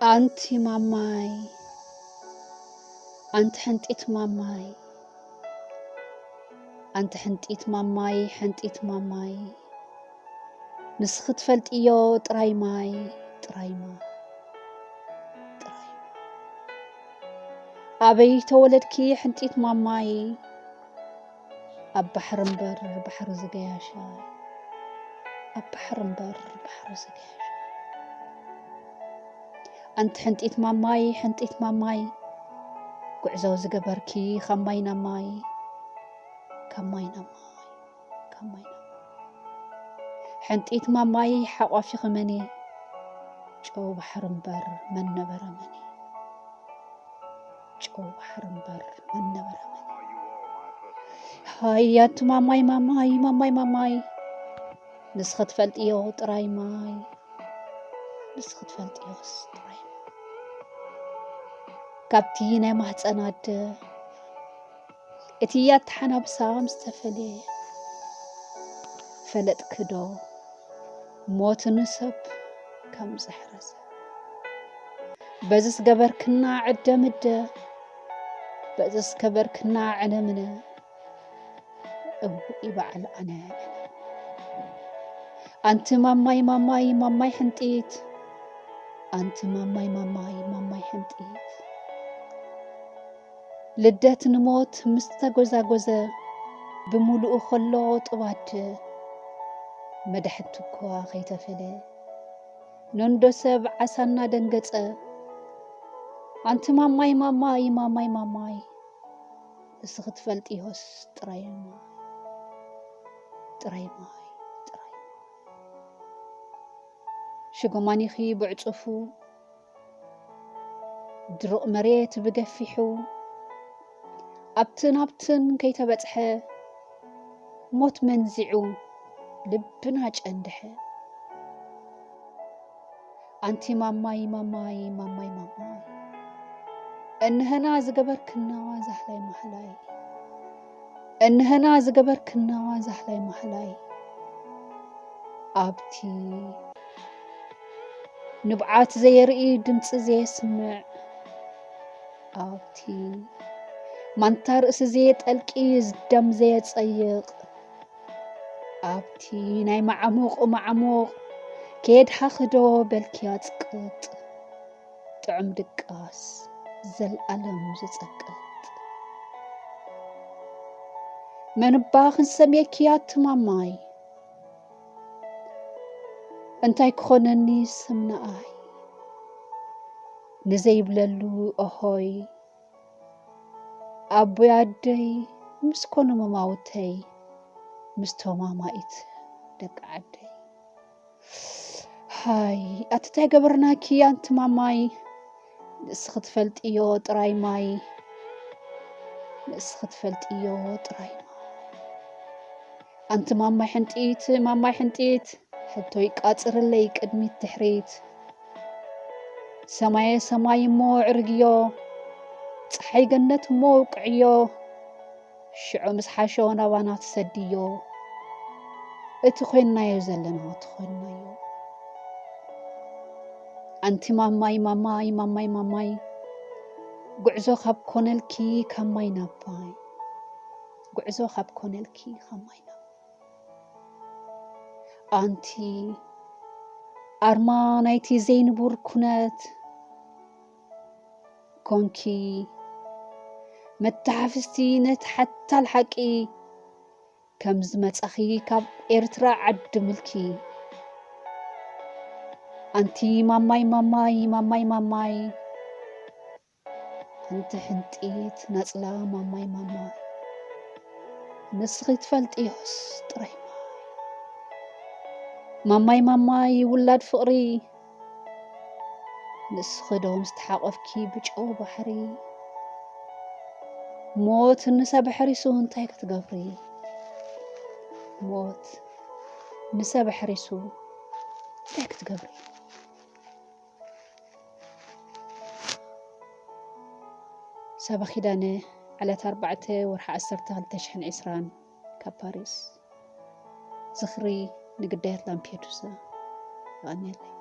ኣንቲ ማማይ፣ ኣንቲ ሕንጢት ማማይ፣ ኣንቲ ሕንጢት ማማይ፣ ሕንጢት ማማይ፣ ንስኺ ትፈልጥዮ ጥራይ ማይ፣ ጥራይ ማይ፣ ጥራይ ማይ። ኣበይ ተወለድኪ ሕንጢት ማማይ? ኣብ ባሕሪ እምበር ባሕሪ ዝገያሻ፣ ኣብ ባሕሪ እምበር ባሕሪ ዝገያሻ። ኣንቲ ሕንጢት ማማይ፣ ሕንጢት ማማይ፣ ጉዕዞ ዝገበርኪ ካብ ማይ ናብ ማይ፣ ካብ ማይ ናብ ማይ፣ ካብ ማይ ናብ ማይ። ሕንጢት ማማይ ሓቋፊኺ መን፣ ጨው ባሕሪ እምበር መን ነበረ መን። ጨው ባሕሪ እምበር መን ነበረ መን። ሃይ ኣንቲ ማማይ፣ ማማይ፣ ማማይ፣ ማማይ፣ ንስኺ ትፈልጥዮ ጥራይ ማይ፣ ንስኺ ትፈልጥዮስ ጥራይ ማይ። ካብቲ ናይ ማህፀን ኣደ እቲ ኣተሓናብሳ ምስ ተፈለየ፣ ፈለጥኪ ዶ ሞት ንሰብ ከም ዘሕረሰ? በዝስ ገበርክና ዕደ ምደ፣ በዝስ ገበርክና ዕነ ምነ። እውይ በዓል ኣነ፣ ኣነ። ኣንቲ ማማይ፣ ማማይ፣ ማማይ ሕንጢት፣ ኣንቲ ማማይ፣ ማማይ፣ ማማይ ሕንጢት። ልደት ንሞት ምስ ተጎዛጎዘ፣ ብምሉኡ ከሎ ጥባድ፣ መዳሕንቱ እኳ ከይተፈለ፣ ነንዶ ሰብ ዓሳ እናደንገጸ፣ ኣንቲ ማማይ፣ ማማይ፣ ማማይ፣ ማማይ፣ ንስኺ ትፈልጥዮስ ጥራይ ማይ፣ ጥራይ ማይ፣ ጥራይ ማይ። ሽጎማኒኺ ብዕጹፉ፣ ድሩቕ መሬት ብገፊሑ፣ ኣብትን ኣብትን ከይተበጽሐ፣ ሞት መንዚዑ ልብና ጨንድሐ። ኣንቲ ማማይ፣ ማማይ፣ ማማይ፣ ማማይ፣ እንሀና ዝገበርክና ዛህላይ ማህላይ፣ እንሀና ዝገበርክና ዛህላይ ማህላይ፣ ኣብቲ ንብዓት ዘየርኢ ድምፂ ዘየስምዕ፣ ኣብቲ ማንታ ርእሲ ዘየጠልቂ ደም ዘየፀይቕ፣ ኣብቲ ናይ መዓሙቕ መዓሙቕ ከየድሃኽዶ በልኪ ኣፅቅጥ፣ ጥዑም ድቃስ ዘልኣለም ዝፀቅጥ። መን እባ ክንሰምየኪ ኣቲ ማማይ፣ እንታይ ክኾነኒ ስም ንኣይ፣ ንዘይብለሉ ኦሆይ፣ ኣቦይ ኣደይ ምስ ኮኑ መማውተይ፣ ምስቶም ኣማኢት ደቂ ዓደይ። ሃይ ኣቲ እንታይ ገበርናኪ ኣንቲ ማማይ፣ ንስኺ ትፈልጥዮ ጥራይ ማይ፣ ንስኺ ትፈልጥዮ ጥራይ ማይ። ኣንቲ ማማይ ሕንጢት፣ ማማይ ሕንጢት፣ ሕቶይ ቃጽርለይ ቅድሚት ድሕሪት። ሰማየ ሰማይ እሞ ዕርግዮ፣ ጸሓይ ገነት እሞ ውቅዕዮ፣ ሽዑ ምስ ሓሾ ናባና ትሰድዮ፣ እቲ ኮይንናዮ ዘለና እቲ ኮይንናዮ። ኣንቲ ማማይ፣ ማማይ፣ ማማይ፣ ማማይ፣ ጉዕዞ ካብ ኮነልኪ ካብ ማይ ናብ ማይ፣ ጉዕዞ ካብ ኮነልኪ ካብ ማይ ናብ ማይ። ኣንቲ ኣርማ ናይቲ ዘይንቡር ኩነት ኮንኪ፣ መተሓፍስቲ ነቲ ሓታል ሓቂ፣ ከም ዝመጻኺ ካብ ኤርትራ ዓዲ ምልኪ። ኣንቲ ማማይ፣ ማማይ፣ ማማይ፣ ማማይ፣ ኣንቲ ሕንጢት ናጽላ ማማይ፣ ማማይ፣ ንስኺ ትፈልጥዮስ ጥራይ ማይ። ማማይ፣ ማማይ፣ ውላድ ፍቕሪ፣ ንስኺ ዶ ምስ ተሓቆፍኪ ብጨው ባሕሪ? ሞት ንሰብ ኣሕሪሱ እንታይ ክትገብሪ? ሞት ንሰብ ኣሕሪሱ እንታይ ክትገብሪ? ሳባ ኪዳነ፣ ዕለት ኣርባዕተ ወርሒ ዓሰርተ ክልተ ሽሕን ዕስራን፣ ካብ ፓሪስ። ዝኽሪ ንግዳያት ላምፔዱዛ። የቐንየለይ።